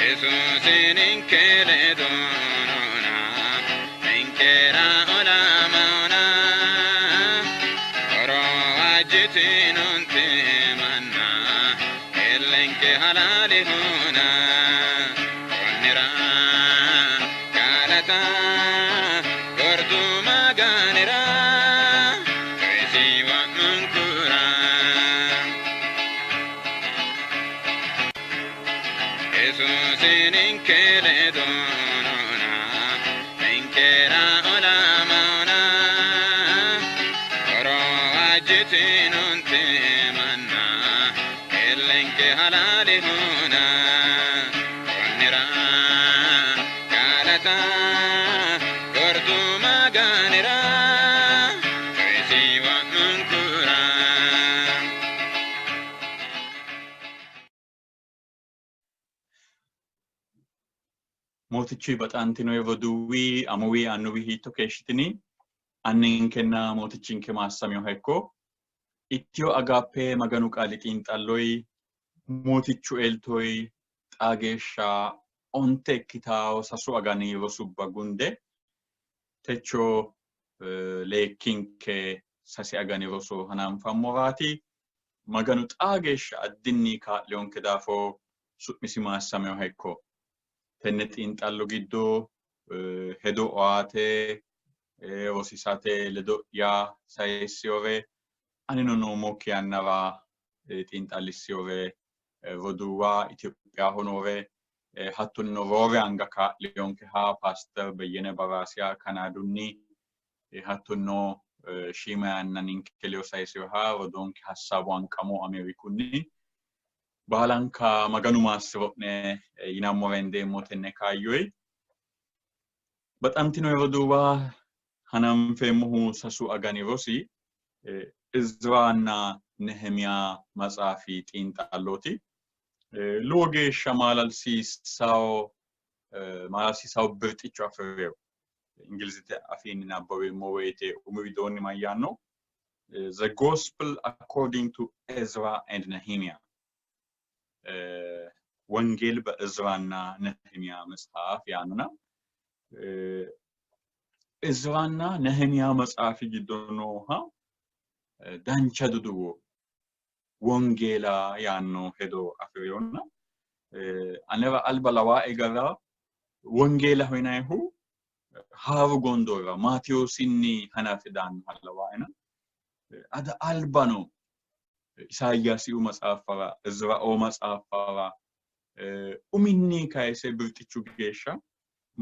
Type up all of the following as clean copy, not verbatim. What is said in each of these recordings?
Yesuusi ninke ledo noona, ninkera olamannona. Horo waajjitinoonte manna, illenke halaalehona. Konnira galata gordu Maganira, coyisi wo'munkura. Yesuusi ninke ledo noona, ninkera olamannona. Horo waajjitinoonte manna, illenke halaalehona. Konnira galata gordu Maganira, coyisi wo'munkura. Mootichu baxantino roduuwi, amuwi, annuwi hiitto keeshshitini? Anninkenna mootichinke maassaminoha ikko. Ittiyo Agaappe Maganu qaali xiinxalloyi mootichu eltoyi xaa geeshsha 9 ikkitawo 3 agani rosubba gunde techo leekkinke 3 agani roso hananfammoraati. Maganu xaa geeshsha addinni kaa'liyonke daafo su'misi maassaminoha ikko. Tenne xiinxallo giddo hedo owaate rosiisate ledo'ya sayissiyore anino noommokki yannara xiinxallissiyore roduuwa Itophiyaho noore hattonno roore anga kaa'liyonkeha Paaster Beyyene Baraasiya Kanaadunni hattonno shiima yanna ninke ledo sayisiyoha rodoonke Hassaabu Hanqamo Ameerikunni baalanka Maganu maassiro'ne yinammora hendeemmo tenne kaayyoyi. Baxantino roduuwa hananfeemmohu 3 agani rosi Izraanna Nehemiya maxaafi xiinxallooti. Lowo geeshsha maalalsiisawo birxicho afi'reewo. Ingilizete afiinni nabbaweemmo woyite umi widoonni mayyaanno? The Gospel According to Ezra and Nehemiah. ወንጌል በእዝራና ነህሚያ መጽሐፍ ያንና Izranna Nehemiya maxaafi giddo nooha dancha duduwo wongeela yaanno hedo afi'rinonna anera alba lawaae gara wongeelaho yinannihu haaru gondoorira Maatewoosinni hanafe daannoha lawaaena ada albano Isaayyaasiu maxaaffara Izraoo maxaaffara uminni kayise birxichu geeshsha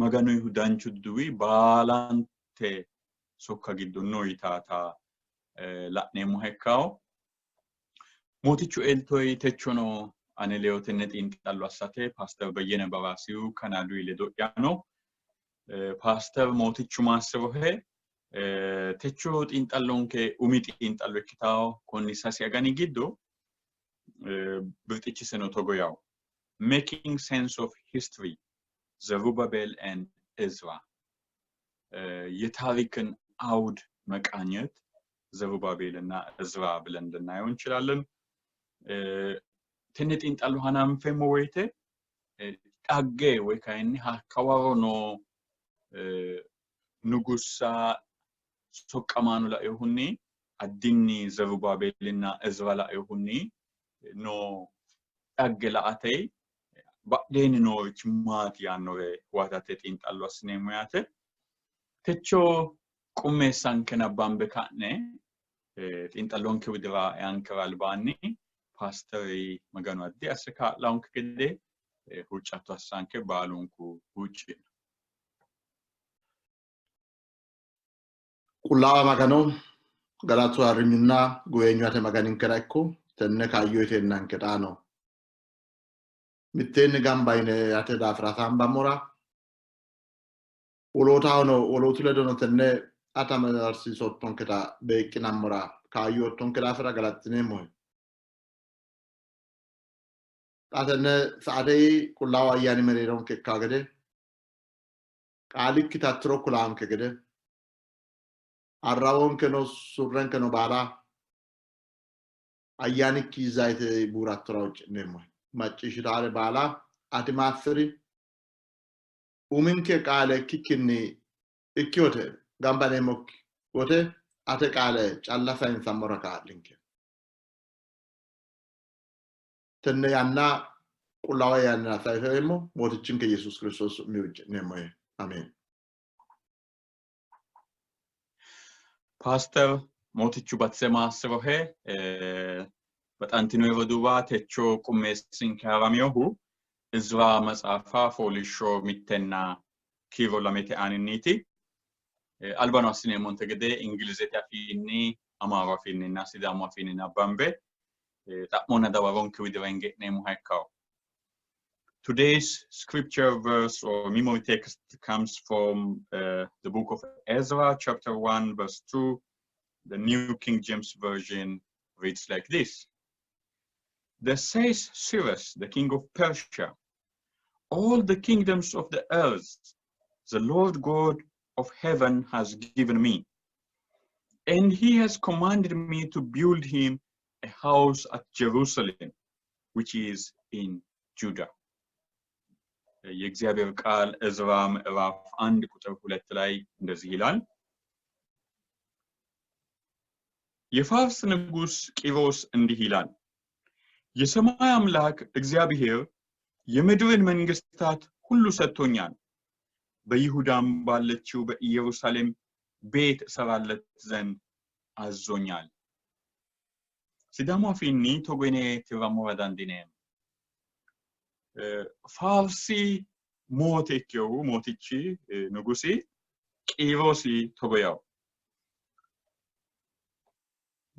Maganuyihu danchu duduwi baalante sokka giddo no yitaata la'neemmoha ikkawo. Mootichu eltoyi techono ane ledo tenne xiinxallo assate Paaster Beyyene Baraasiyu Kanaaduyi ledo'ya no. Paaster Mootichu maassirohe. Techo xiinxallonke umi xiinxallo ikkitawo konni 3 agani giddo birxichiseno togo yawo. Making Sense of History, Zerubbabel and Ezra. የታሪክን አውድ መቃኘት ዘሩባቤል እና እዝራ ብለን ልናየው እንችላለን። Tenne xiinxallo hananfeemmo woyite dhagge woy kayinni hakkawaro noo nugussa soqqamaano lainohunni addinni Zerubaabeelinna Ezra lainohunni noo dhagge la''ate badheenni noorichi maati yaannore huwatate xiinxallo assineemmo yaate. Techo qummeessanke nabbambe ka'ne xiinxallonke widira eankera albaanni paasteri Maganu addi asse kaa'lawonke gede huuccatto assanke baalunku huucci'no. Qullaawa Magano galatu ayirrinyunna guweenyu ate Maganinkera ikko, tenne kaayyo yiteennanke xaano mitteenni gamba yine ate daafira hasaambammora wolootahono wolootu ledono tenne ate amarsiisoottonketa beeqqinammora kaayyo oottonke daafira galaxxineemmohe. Xa tenne saatei Qullaawu Ayyaani mereeronke ikkaa gede, qaalikki tattiro kulaanke gede, arrawonkeno surrenkeno baala ayyaanikki zayite buurattora huucci'neemmohe. Macciishshitaare baala ati maassi'ri. Uminke qaale ikkikkinni ikkiwote gamba yineemmokki wote ate qaale calla sayinsammora kaa'linke. Tenne yanna qullaawa yannara sayiseemmo Mootichinke Yesuus Kiristoos su'minni huucci'neemmohe. Ameen. Paaster Mootichu batise maassirohe. Baxantino roduuwa, techo qummeessinke haraminohu Izra maxaafa fooliishsho 1 kiiro 2 aaninniiti. Albano assineemmonte gede Ingilizete afiinni, Amaaru afiinninna Sidaamu afiinni nabbambe xa'monna dawaronke widira hinge'neemmoha ikkawo. Today's scripture verse or memory text comes from the book of Ezra, chapter 1, verse 2. The New King James Version reads like this. Thus says Cyrus, the king of Persia, all the kingdoms of the earth, the Lord God of heaven has given me. And he has commanded me to build him a house at Jerusalem, which is in Judah. የእግዚአብሔር ቃል ዕዝራ ምዕራፍ 1 ቁጥር 2 ላይ እንደዚህ ይላል። የፋርስ ንጉሥ ቂሮስ እንዲህ ይላል፣ የሰማይ አምላክ እግዚአብሔር የምድርን መንግስታት ሁሉ ሰጥቶኛል፣ በይሁዳም ባለችው በኢየሩሳሌም ቤት እሰራለት ዘንድ አዞኛል። Sidaamu afiinni togo yine tirrammora dandiineemmo. Faarsi moote ikkinohu mootichi nugusi Qiiroosi togo yawo.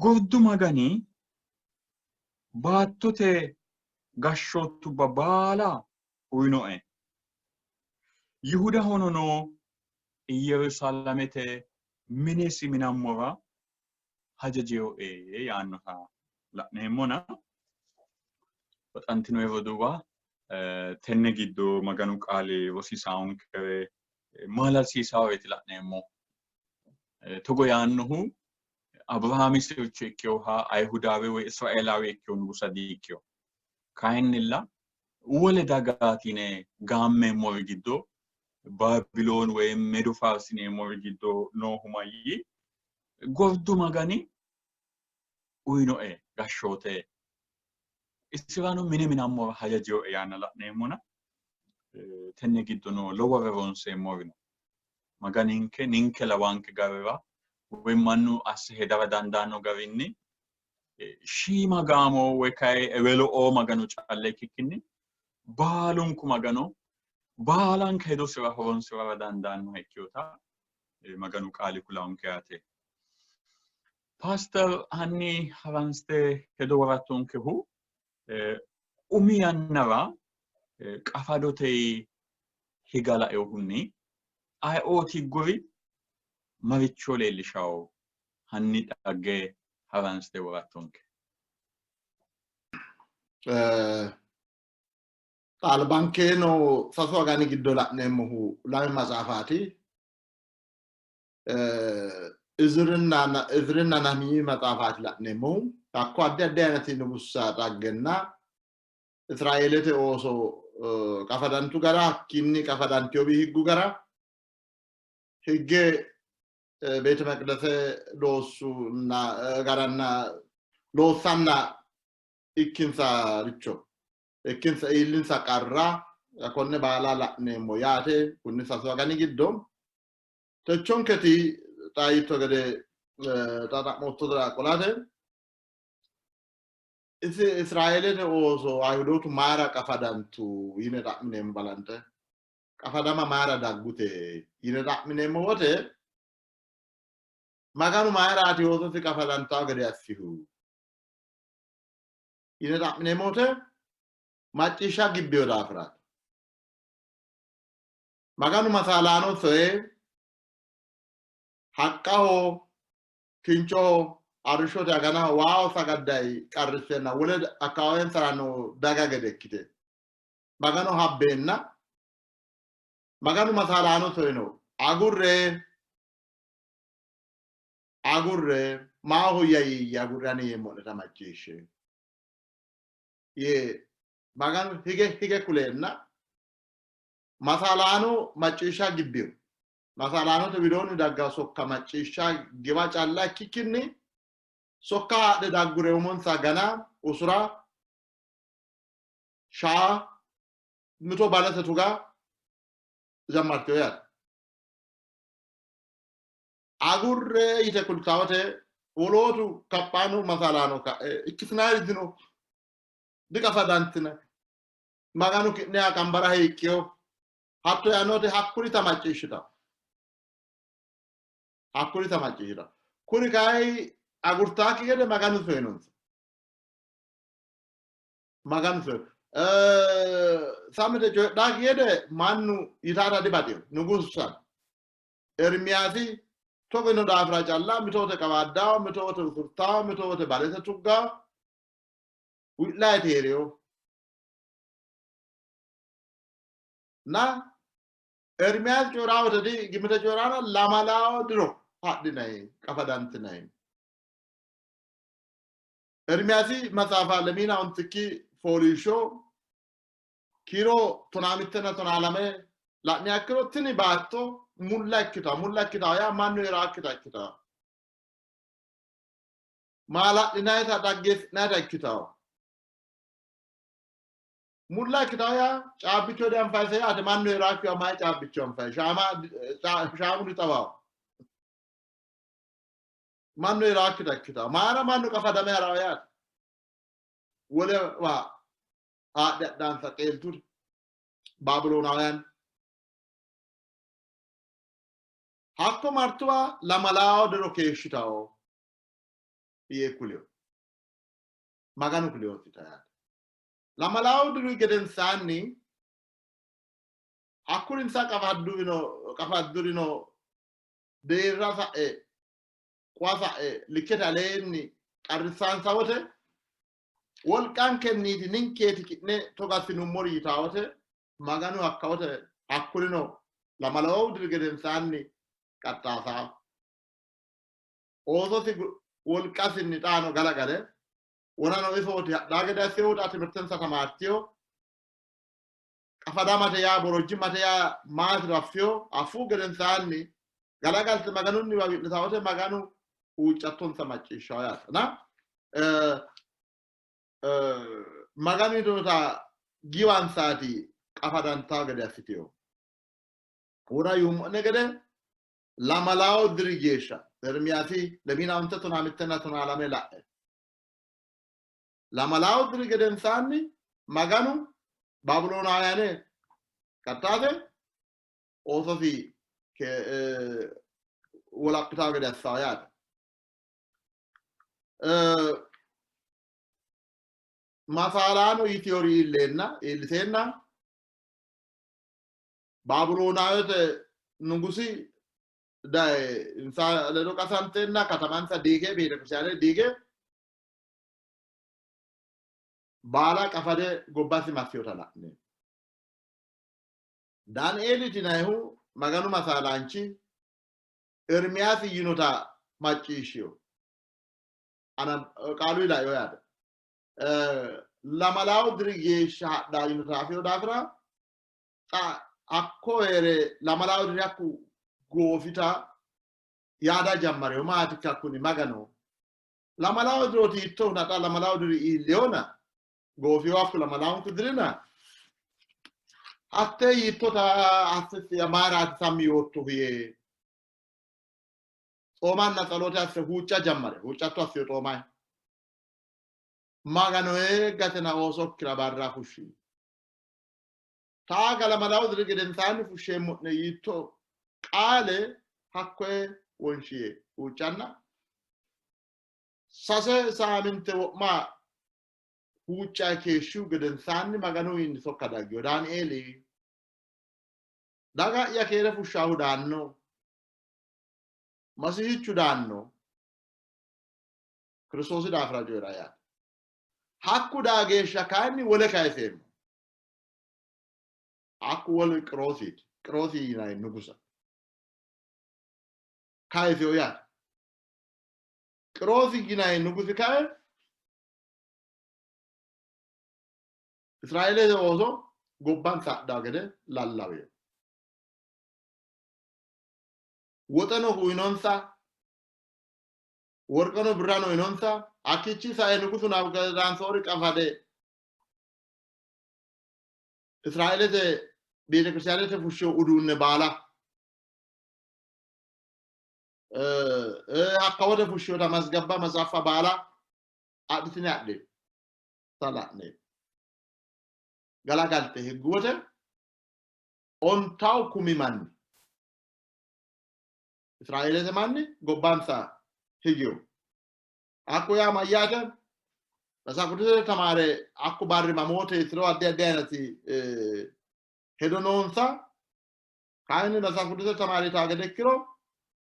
Gordu Magani baattote gashshootubba baala uyinoe. Yihudahono noo Iyyerusalamete minesi minammora hajajeyoe yaannota la'neemmona baxantino roduuwa, tenne giddo Maganu qaali rosiisaankere maalalsiisaareeti la'neemmo. Togo yaannohu Abirahaami sircho ikkinoha Ayihudaawe woy Israeelaawe ikkino nugusa diikkino. Kayinnilla wole dagaati yine gaammeemmori giddo Baabiloon woy Medo Faarsi yineemmori giddo noohu mayyi gordu Magani uyinoe gashshoote isirano mine minammora hajajeyoe yaanna la'neemmona tenne giddo noo lowore ronseemmori no. Maganinke ninke lawanke garira woy mannu asse hedara dandaanno garinni shiima gaamo woy kayi ewelo'oo Magano calla ikkikkinni baalunku Magano baalanka hedosira horonsirara dandaannoha ikkinota Maganu qaali kulanke yaate. Paaster, hanni haranste hedo worattonkehu umi yannara qafadote higa lainohunni ayeooti higguri maricho leellishawo? Hanni dhagge haranste worattonke. Albankeno sasu agani giddo la'neemmohu lame maxaafaati. Izrinna Nahimi maxaafaati la'neemmohu. Hakko addi addi ayinati nugussa dhaggenna Israeelete ooso qafadantu gara, hakkiinni qafadantiyowi higgu gara, higge beete meqdese loossunna garanna loossanna ikkinsa richo ikkinsa iillinsa qarra konne baala la'neemmo yaate kunni sasu agani giddo. Techonketi xaa yiitto gede xa xa'moottotera qolate isi Israeelete ooso Ayihudootu mayira qafadantu yine xa'mineemmo balante qafadama mayira daggute yine xa'mineemmo wote Maganu mayiraati oososi qafadantawo gede assihu yine xa'mineemmo wote macciishsha gibbiyo daafiraati. Maganu masaalaano soye haqqaho, kinchoho, arrishshote, aganaho, waaho sagadday qarrissenna wole akkawaawensara noo daga gede ikkite Magano habbeenna Maganu masaalaano soyino agurre agurre maahoyya yiiyye agurre ani yeemmo'neta macciishshe yee Maganu hige hige kuleenna masaalaano macciishsha gibbino. Masaalaanote widoonni dagga sokka macciishsha giwa calla ikkikkinni sokka haadhe daggure umonsa gana, usura, shaa, mito balete tuga jammartino yaate. Agurre yite kultawote wolootu kaphaano masaalaano ka'e ikkitinayiri dino, diqafadantina, Maganu ki'neha qambara hiiqqino, hatto yaannote hakkurita macciishshita. Hakkurita macciishshita. Kuri kayi agurtaakki gede Maganu soyinonsa. Maganu soyino. Samite coyidhaakki gede mannu yitaata dibaxino. Nugusu sana. Ermiyaasi togo yino daafira calla mitoote qawaaddawo, mitoote usurtawo, mitoote balete tuggawo, wi'laayiti hee'reyo. Na Ermiyaasi coyi'raa wote di gimite coyi'raana lamalawo diro hadhinayi qafadantinay. Ermiyaasi maxaafa lemiina ontikki fooliishsho kiiro tonaamittenna tonaalame la'niha ikkiro tini baatto mulla ikkita mulla ikkita yaa mannu hee'raakkita ikkita maala'linayita dhaggeessi'nayita ikkitawo mulla ikkitawo yaa caabbicho dianfayise yaate mannu hee'raakkiwa mayi caabbicho anfayi shaama shaamu dixawawo mannu hee'raakkita ikkitawo maara mannu qafadame ha'rawo yaate wolewa haadhe adhansa qeelturi Baabiloonaawiyaan hakko martuwa lamalaawo diro keeshshitawo yee kuliyo. Maganu kuliyoosita yaate. Lamalaawo diri gedensaanni hakkurinsa qafaddurino qafaddurino deerra sa'e quwa sa'e likkete aleenni qarrissaansa wote wolqankenniiti ninkeeti ki'ne togo assinummori yitaa wote Maganu hakka wote hakkurino lamalawu diri gedensaanni qaxxaasaa oososi wolqasinni xaano galagale wonano isooti hadhaa gede assihu xa timirtensa tamaartiyo qafadamate yaa borojjimmate yaa maatiro affiyo affuu gedensaanni galagalte Maganunniwa wi'litaa wote Maganu huuccattonsa macciishshawo yaate. Na Maganu yitannota giwansaati qafadantawo gede assitino. Wona yuummo'ne gede lamalawo diri geeshsha Ermiyaasi lemiina onte tonaa mittenna tonaa lame la'e. Lamalawo diri gedensaanni Maganu Baabiloonaawyaane qaxxaate oososi wolaphitanno gede assanno yaate. Masaalaano yitiyori iilleenna iilliteenna Baabiloonaawete nugusi daye insa ledo qasanteenna katamansa diige beetekiristiyaane diige baala qafade gobbasi massiyota la'ne. Daanieeli yinannihu Maganu masaalaanchi Ermiyaasi yinota macciishshino. Ana qaalu ilayo yaate. Lamalawu diri geeshsha hadha yinota afino daafira xa hakko hee're lamalawu diri hakku goofita yaada jammarino. Maatikka kuni Magano? Lamalawu dirooti hiittohuna xa lamalawu diri iillihona goofiyo hakku lamalawunku dirina hatte yiittota asse mayiraati sammi yoottohu yee xoomanna tsaloote asse huucca jammare huuccatto assiyo xoomayi Magano eeggatena oosokkira barra fushshi taa galamalawu diri gedensaanni fushsheemmo'ne yiitto qaale hakkoye wonshiye huuccanna sase saaminte wo'ma huuccayi keeshshihu gedensaanni Maganuwiinni sokka daggino. Daanieeli, daga'ya keere fushshaahu daanno, Masihichu daanno, Kiristoosi daafira coyi'ra yaate. Hakku daa geeshsha kayinni wole kayiseemmo. Hakku wolu Qiroosiiti. Qiroosi yinanni nugusa kayisino yaate. Qiroosi yinanni nugusi kayi Israeelete ooso gobbansa hadhawo gede lallawino. Woxeno uyinonsa, worqeno birrano uyinonsa. Hakkiichi sae Nugusu Nabukadanatsoori qafade Israeelete beetekiristaanete fushshiyo uduunne baala hakka wote fushshiyota mazgabba matsaaffa baala adhitine adhe la'ne galagalte higgu wote 50 kumi manni Israeelete manni gobbansa higiyo. Hakku yaa mayyaate? Matsaaf Qidusete tamaare hakku barri mamooteetiro addi addi ayinati hedo noonsa. Kayinni Matsaaf Qidusete tamaare yitaa gede ikkiro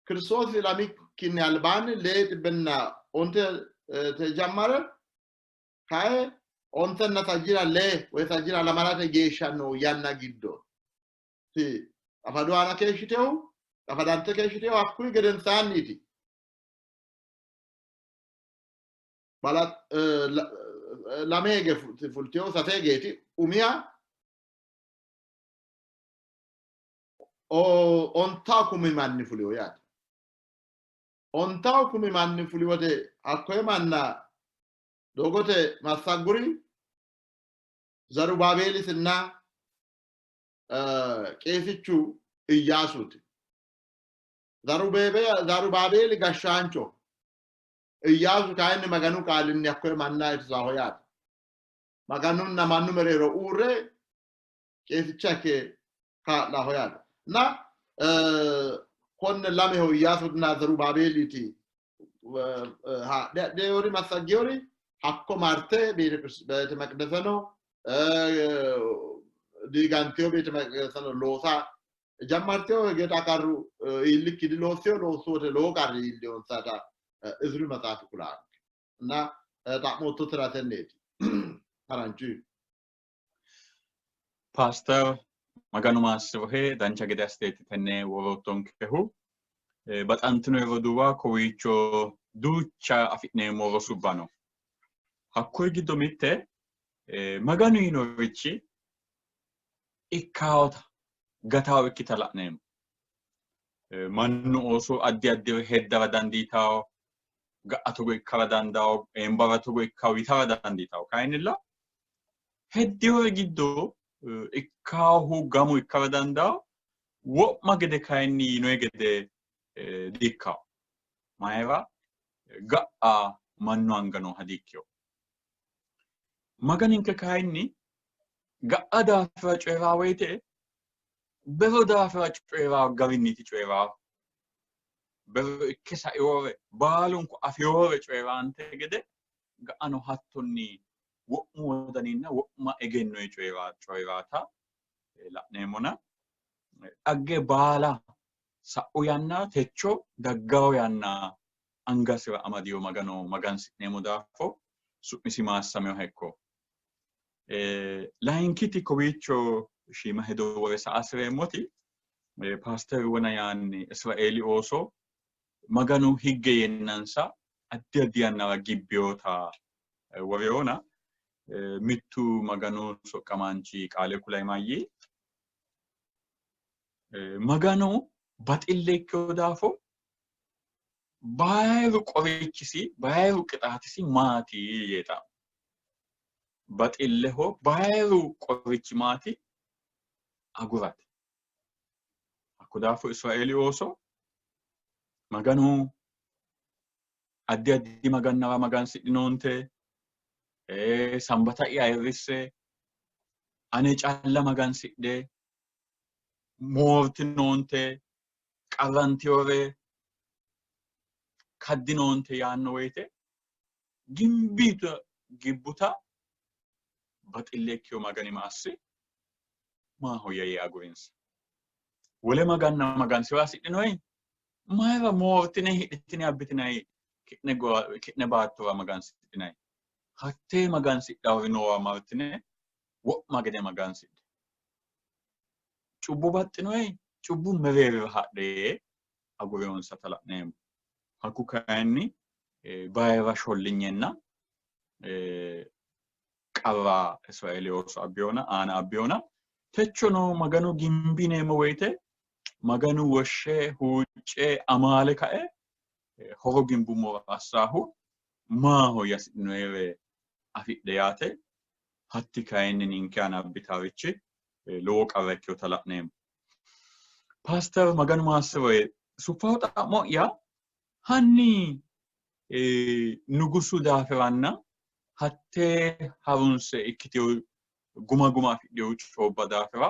Kiristoosi ilamikkinni albaanni 610 te jammare kaye 54 woy 32 geeshsha noo yanna giddo ti qafadu aana keeshshitehu qafadante keeshshitehu hakkuyi gedensaanniiti. Bala lame hige fultehu sase higeeti. Umiha 50 kumi manni fuliho yaate. 50 kumi manni fuli wote hakkoye manna doogote massagguri Zarubaabeelisinna qeesichu Iyyaasuuti. Zarubaabeeli gashshaancho, Iyyaasu kayinni Maganu qaalinni hakkoye manna irsaho yaate. Maganunna mannu mereero uurre qeesicha ikke kaa'laho yaate. Na konne lameho Iyyaasunna Zarubaabeeliiti haadhe hadheyori massaggiyori hakko marte beete meqdeseno diiganteyo beete meqdeseno loosa jammarteyo hige xa qarru iillikki diloossiyo loossu wote lowo qarri iilliyonsata Iziri maxaafi kulaanke. Na xa'mootto tira tenneeti haranchu. Paaster Maganu maassirohe dancha gede assiteeti tenne woroottonkehu. Baxantino roduuwa kowiicho duucha afi'neemmo rosubba no. Hakkuyi giddo mitte Maganu yiinorichi ikkaawota gataawo ikkita la'neemmo. Mannu ooso addi addire heddara dandiitawo, ga'a togo ikkara dandaawo, eembara togo ikkawo yitara dandiitawo. Kayinnilla heddinori giddo ikkaahu gamu ikkara dandaawo, wo'ma gede kayinni yinoyi gede di''ikkawo. Mayira ga'a mannu anga nooha di''ikkiwo. Maganinke kayinni ga'a daafira coyi'raa woyite bero daafira coyi'raa garinniiti coyi'raa. Bero ikke saiwore baalunku afiwore coyi'raante gede ga'ano hattonni wo'mu wodaninna wo'ma egennoyi coyi'raata la'neemmona dhagge baala sa'u yanna techo daggawo yanna angasira amadiyo Magano magansi'neemmo daafo su'misi maassaminoha ikko. Layinkiti kowiicho shiima hedo wore sa'a hasireemmoti Paaster wona yaanni Israeeli ooso Maganu higge yennansa addi addi yannara gibbiyota woreyona mittu Maganu soqqamaanchi qaale kulay mayyi Maganu baxille ikkino daafo bayiru qorichisi bayiru qixaatisi maati yee xa'mo. Baxilleho bayiru qorichi maati? Agurate. Hakko daafo Israeeli ooso Maganu addi addi magannara magansidhinoonte, sambata'ya ayirrisse, ane calla magansidhe, moortinoonte, qarrantiyore kaddinoonte yaanno woyite gimbiita gibbuta baxille ikkiyo Magani ma assi? Maahoyya yee agurinsa. Wole maganna magansi'ra hasidhinoyi? Mayira moortine hidhitine abbitinayi ki'ne baattora magansidhinayi? Hattee magansidhawori noowa martine wo'ma gede magansidhe. Cubbu baxxinoyi? Cubbu mereerira hadhe yee aguriyonsata la'neemmo. Hakku kayinni bayira shollinyenna Qarra Israeele ooso abbiyona aana abbiyona techono Maganu gimbineemmo woyite Maganu woshshe huucce amaale kae horo gimbummora assaahu maaho yasidhinoere afidhe yaate hatti kayinni ninke aana abbitaarichi lowo qarra ikkinota la'neemmo. Paaster Maganu maassiroe suffaho xa'mo'ya hanni nugusu daafiranna hattee harunse ikkiteyo guma guma afidheyo coobba daafira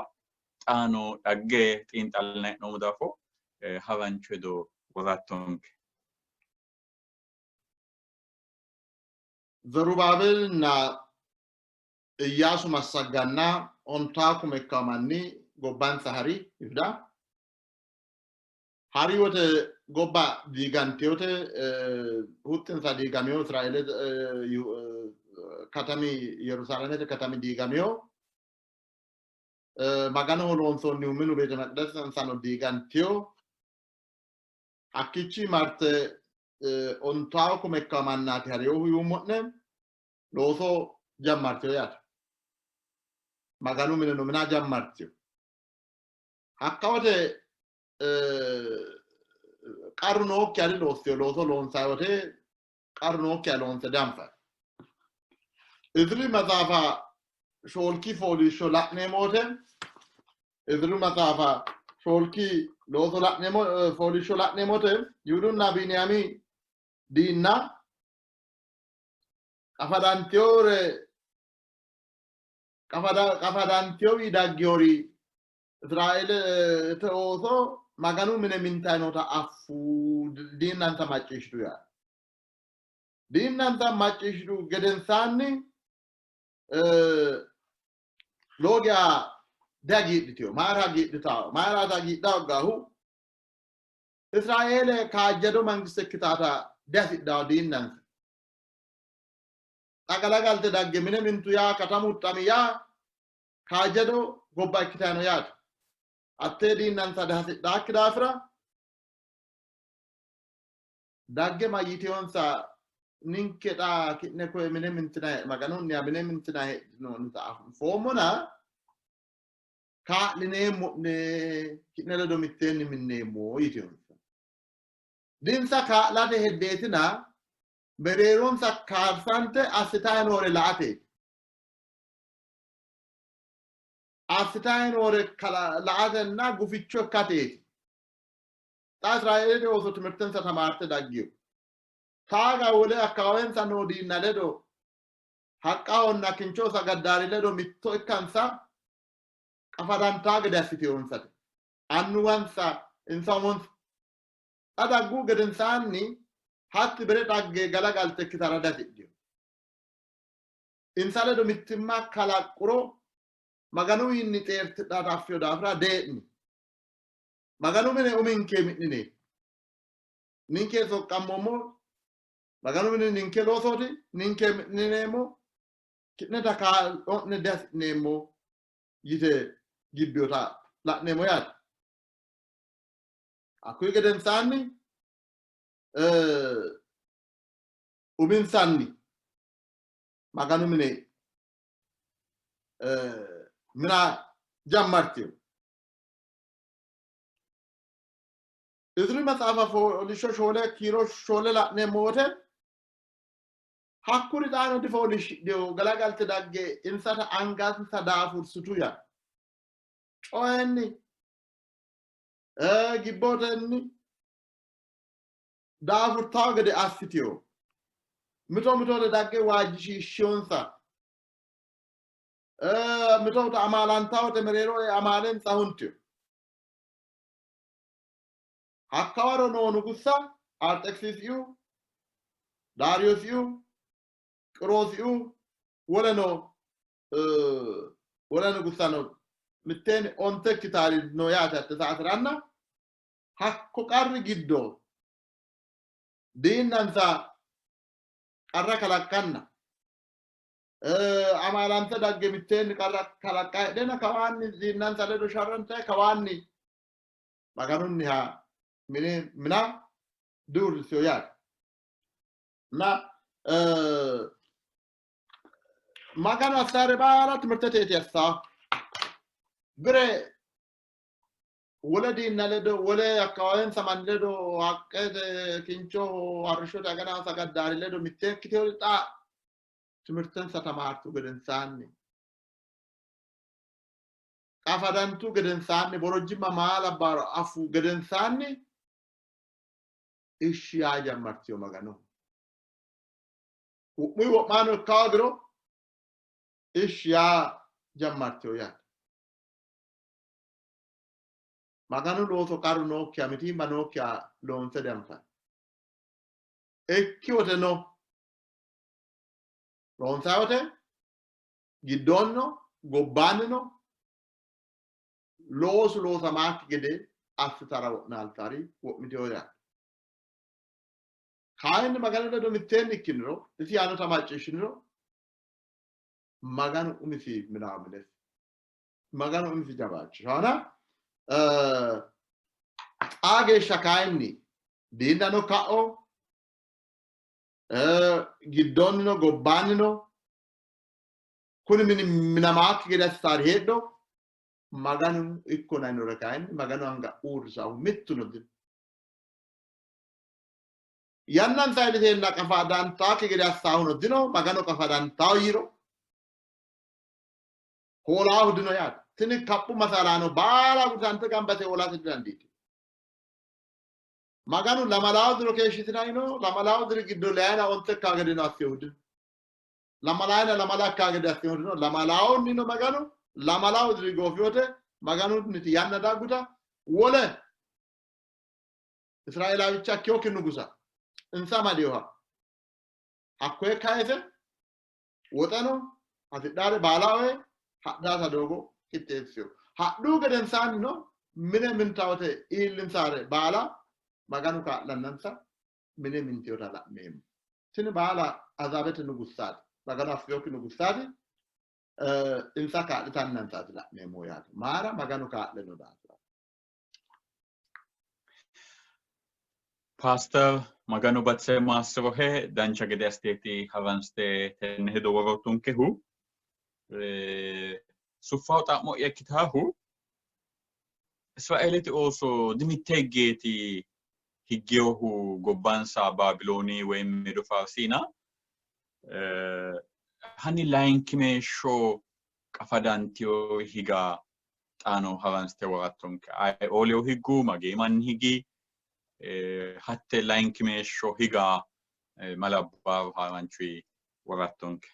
xaano dhagge xiinxallinanni hee'noommo daafo harancho hedo worattonke. Zerubaabeelinna Iyyaasu massagganna ontaa kume ikkawo manni gobbansa hari Yihuda. Hari wote gobba diiganteyote huxxinsa diigameo Israeele katami Yerusaalamete katami diigameo Maganoho loonsoonnihu minu beete maqidasensano diiganteyo hakkiichi marte ontawo kume ikkawo mannaati harinohu yuummo'ne looso jammarteyo yaate. Maganu mineno mina jammarteyo. Hakka wote qarru nookkiha diloossino looso loonsanni wote qarru nookkiha loonse dianfanni. Iziri maxaafa shoolki fooliishsho la'neemmo wote Iziri maxaafa shoolki looso la'neemmo fooliishsho la'neemmo wote Yihudunna Biiniyaami diinna qafadantewore qafadantewi daggewori Israeelete ooso Maganu mine mintanni noota affu diinnansa macciishshitu yaate. Diinnansa macciishshitu gedensaanni lowo geya dihagiidhitino. Mayira hagiidhitawo? Mayiraati hagiidha hoggaahu? Israeele kaajjado mangiste ikkitaata dihasidhawo diinnansa. Xa galagalte dagge mine mintu yaa katamu huxxami yaa kaajjado gobba ikkitanno yaate. Hattee diinnansa hasidhaakki daafira dagge mayyiteyonsa ninke xa ki'ne koye mine mintina Maganunniha mine mintina heedhinoonnita anfoommona kaa'lineemmo'ne ki'ne ledo mitteenni minneemmo yiteyonsa. Dinsa kaa'late heddeetina mereeronsa kaarsante assitanni noore la''ateeti. Assitanni noore la''atenna guficho ikkateeti. Xa Israeelete ooso timirtensa tamaarte daggino. Taaga wole akkawaawensa noo diinna ledo haqqahonna kinchoho sagaddaari ledo mitto ikkansa qafadantaa gede assitinonsate. Annuwansa insa umonsa xa daggu gedensaanni hatti bire dhagge galagalte ikkitara dihasidhino. Insa ledo mittimma kalaqquro Maganuwiinni xeertidhata affino daafira dee'ni. Maganu mine uminke mi'nine ninke soqqammoommo Maganu mine ninke loosooti ninke mi'nineemmo ki'neta kaa'lo'ne dihasi'neemmo yite gibbinota la'neemmo yaate. Hakkuyi gedensaanni uminsanni Maganu mine mina jammartino. Iziri maxaafa fooliishsho shoole kiiro shoole la'neemmo wote hakkuri xaano difooliishshidhino galagalte dagge insata angansa daafursitu yaa coyenni gibbotenni daafurtawo gede assitino. Mito mitote dagge waajjishiishshiyonsa. Mito mito amaalantawote mereero amaalensa huntino. Hakkawaro noo nugussa Arxekisiisiu, Daariyosiu, Qiroosiu woleno wole nugussano mitteenni onte ikkitaari no yaate hatte saateranna hakko qarri giddo diinnansa qarra kalaqqanna amaalante dagge mitteenni qarra kalaqqa heedheenna kawaanni diinnansa ledo sharrante kawaanni Maganunniha mine mina diuurrissino yaate. Na Maganu assaare baala timirteteeti assaa. Bire wole diinna ledo wole akkawaawensa manni ledo haqqete kinchoho arrishshote aganaho sagaddaari ledo mitte ikkiteori xa timirtensa tamaartu gedensaanni qafadantu gedensaanni borojjimma maa labbaaro afu gedensaanni ishshi yaa jammartiyo Maganoho. Wo'muyi wo'maano ikka hoogiro ishshi yaa jammartiyo yaate. Maganu looso qarru nookkiha mitiimma nookkiha loonse dianfanni. Ikki wote no loonsayi wote giddoonnino gobbaannino loosu loosamaakki gede assitara wo'naaltari wo'mitino yaate. Kayinni Maganu ledo mitteenni ikkiniro, isi yaannota macciishshiniro, Maganu umisi minaamines, Maganu umisi jawaachishaana. Xaa geeshsha kayinni diinnano ka'o, giddoonnino gobbaannino kuni mini minamaakki gede assitaari heedho, Maganu ikkona yinore kayinni Maganu anga uurrisahu mittuno dino. Yannansa iilliteenna qafadantaakki gede assaahuno dino, Maganu qafadantawo yiiro hoolaahu dino yaate. Tini kaphu masaalaano baala gudante gamba yite hoolate didandiitino. Maganu lamalaawu diro keeshshitinanni no, lamalaawu diri giddo leyina onte ikkaa gedeno assinohu dino. Lamalayina lamala ikkaa gede assinohu dino. Lamalaawunni no Maganu lamalaawu diri goofi wote Maganunniti yanna dagguta wole Israeelaawicha ikkinokki nugusa insa amadinoha hakkoye kayise woxeno hasidhaare baala oye hadhaata doogo qixxeessino. Hadhuhu gedensaannino mine mintawote iillinsaare baala Maganu kaa'lannansa mine mintinota la'neemmo. Tini baala Azaabete nugussaati, Maganu affinokki nugussaati, insa kaa'litannansaati la'neemmo yaate. Maara Maganu kaa'lino daafira. Paaster Maganu batise maassirohe dancha gede assiteeti haranste tenne hedo worootunkehu. Suffaho xa'mo'ya ikkitaahu Israeelete ooso dimitte higgeeti higgeyohu gobbansa Baabilooni woy Medo Faarsiina hanni layinkimeeshsho qafadantiyo higa xaano haransite worattonke. Ayeoo higgu, magee manni higi, hatte layinkimeeshsho higa malabbaaro haranchuyi worattonke.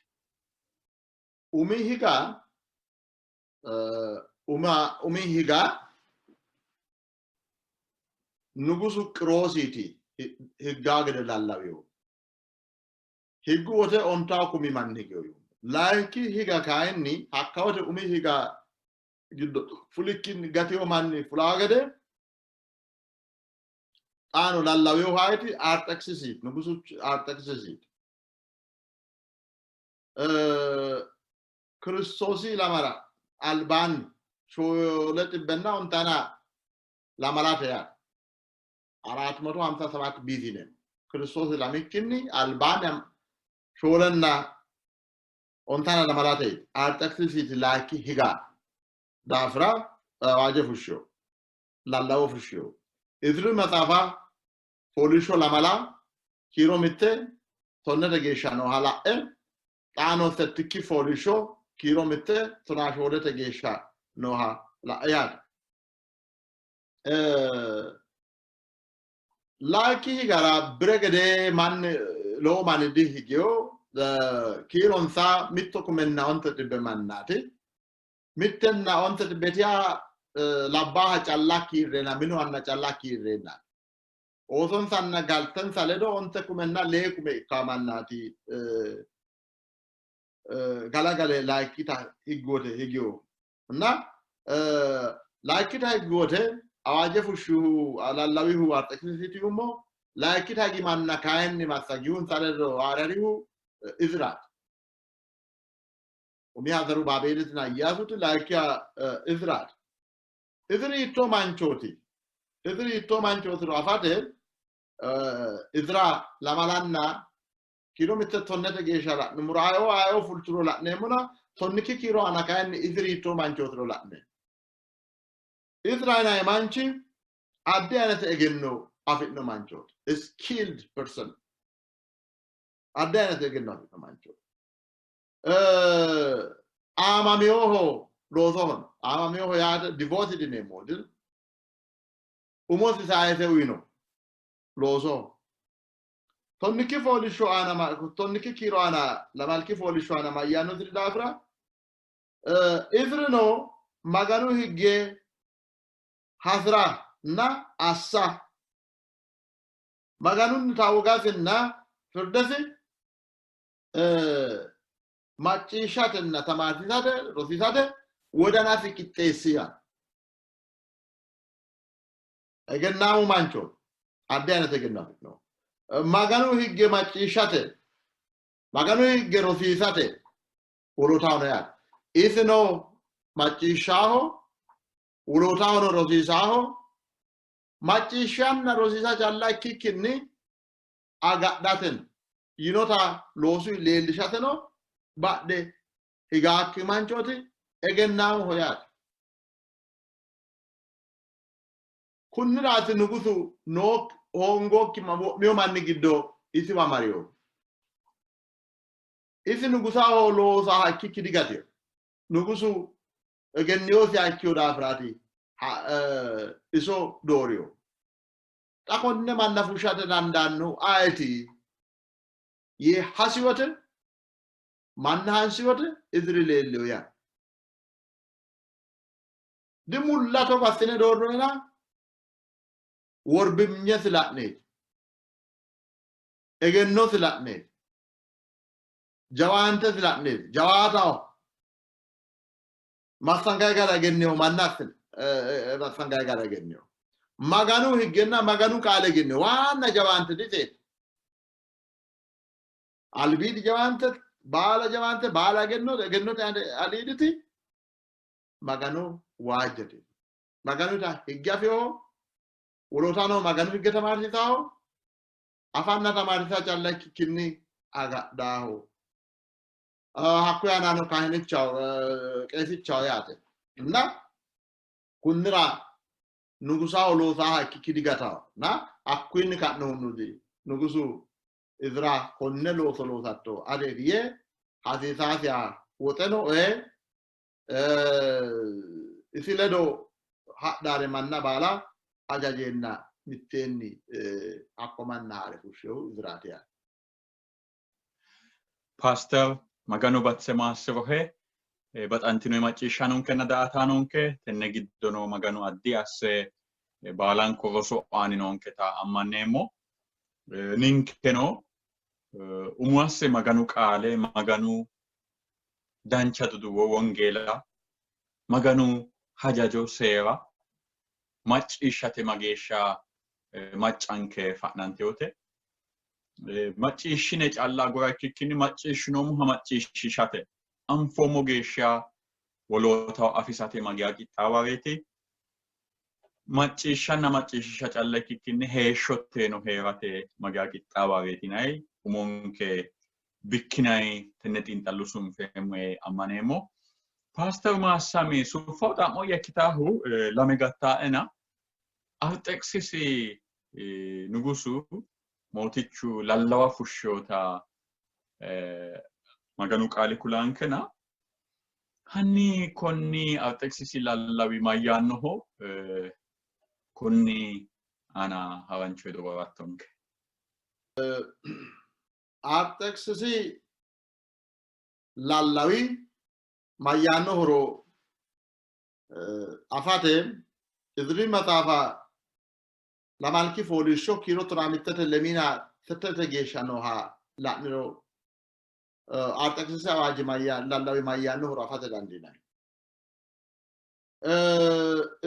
Umi higa umi higa nugusu Qiroosiiti higgaa gede lallawino. Higgu wote ontawu kumi manni higino. Layinki higa kayinni hakka wote umi higa giddo fulikkinni gatino manni fulaa gede xaano lallawinohu ayeti? Arxekisisiiti, nugusu Arxekisisiiti. Kiristoosi ilamara albaanni shoole xibbenna ontana lamalate yaate. 457 BC yineemmo. Kiristoosi ilamikkinni albaanni shoolenna ontana lamalate Arxekisisiiti layinki higa daafira awaaje fushshino, lallawo fushshino. Iziri maxaafa fooliishsho lamala kiiro mitte tonnete geeshsha nooha la'e xaano settikki fooliishsho kiiro mitte tonaa shoolete geeshsha nooha la'e yaate. Layinki higara bire gedee manni lowo manni dihigiyo kiironsa mitto kumenna onte xibbe mannaati. Mittenna onte xibbetiya labbaaha calla kiirreenna minu anna calla kiirreenna oosonsanna galtensa ledo onte kumenna lee kume ikkaa mannaati galagale layikkita higgote higiyo እና layikkita higi wote awaaje fushshihu lallawihu Arxekisisiiti yummo layikkita higi manna kayinni massagihunsa ledo haa'rarihu Iziraati. Umiha Zerubaabeelitinna Iyyaasuti layikkiha Iziraati. Iziri hiittoo manchooti? Iziri hiittoo manchootiro afate Izira lamalanna Kiiro mitte tonnete geeshsha la'nummoro ayeoo ayeoo fulturo la'neemmona tonnikki kiiro aana kayinni Iziri hiittoo manchootiro la'neemmo. Izira yinanni manchi addi aynete egenno afi'no manchooti. Skilled person. Addi aynete egenno afi'no manchooti. Aamamiyooho loosoho aamamiyooho yaate devoted yineemmo umosi sayise uyino loosoho. Tonnikki fooliishsho aana tonnikki kiiro aana lamalki fooliishsho aana mayyaannosiri daafira Izirino Maganu higge hasi'ranna assa Maganunnita wogasinna firdesi macciishshatenna tamaarsiisate rosiisate wodanasi qixxeessi yaanno. Egennaamu mancho addi ayinete egenno afi'no. Maganu higge macciishshate, Maganu higge rosiisate wolootahono yaate. Isino macciishshaho, wolootahono rosiisaho, macciishshanna rosiisa calla ikkikkinni agadhateno yinota loosu leellishateno badhe higaakki manchooti egennaamoho yaate. Kunniraati nugusu noo hoongookki wo'mino manni giddo isiwa marino. Isi nugusaho loosaha ikkikki digatino. Nugusu egenniyosiha ikkino daafiraati iso doorino. Xa konne manna fushshate dandaannohu ayeti yee hasi wote manna hansi wote Iziri leellino yaa. Dimulla togo assine doorroyina worbimnyesi la'neeti. Egennosi la'neeti. Jawaantesi la'neeti. Jawaataho. Massangayi gara egenniho manna assine massangayi gara egenniho. Maganu higgenna Maganu qaale egenniho. Waanna jawaante diseeti. Albiidi jawaante baala jawaante baala egenno egennote aliiditi Magano waajjate. Maganuta higge afinoho, wolootano Maganu higge tamaarsiisaho, afanna tamaarsiisa calla ikkikkinni agadhaaho. Hakkuyi aanano kaahinichaho, qeesichaho yaate. Na kunnira nugusaho loosaha ikkikki digataho. Na hakkuyinni ka'nohunni nugusu Izira konne looso loosatto ateeti yee hasiisaasiha woxeno ee isi ledo hadhaare manna baala hajajeenna mitteenni hakko manna haare fushshehu Iziraati yaate. Paaster Maganu batise maassirohe baxantino macciishshaanonkenna daa''ataanonke tenne giddono Maganu addi asse baalanko roso aani noonketa ammanneemmo. Ninkeno umo asse Maganu qaale Maganu dancha duduwo wongeela Maganu hajajo seera macciishshate mageeshsha maccanke fa'nanteyote macciishshine calla agura ikkikkinni macciishshinoommoha macciishshishate anfoommo geeshsha wolootaho afisate mageya qixxaawareeti. Macciishshanna macciishshisha calla ikkikkinni heeshshoteno hee'rate mageya qixxaawareeti yinanni umonke bikkinanni tenne xiinxallo sunfeemmo yee ammaneemmo. Paaster Maassami suffaho xa'mo'ya ikkitaahu lame gattaena Arxekisisi nugusu mootichu lallawa fushshinota Maganu qaali kulaankena hanni konni Arxekisisi lallawi mayyaannoho konni aana harancho hedo worattonke. Arxekisisi lallawi mayyaannohoro afate Iziri maxaafa lamalki fooliishsho kiiro tonaa mittete lemiina settete geeshsha nooha la'niro Arxekisisi awaaji mayya lallawi mayyaannohoro afate dandiinanni.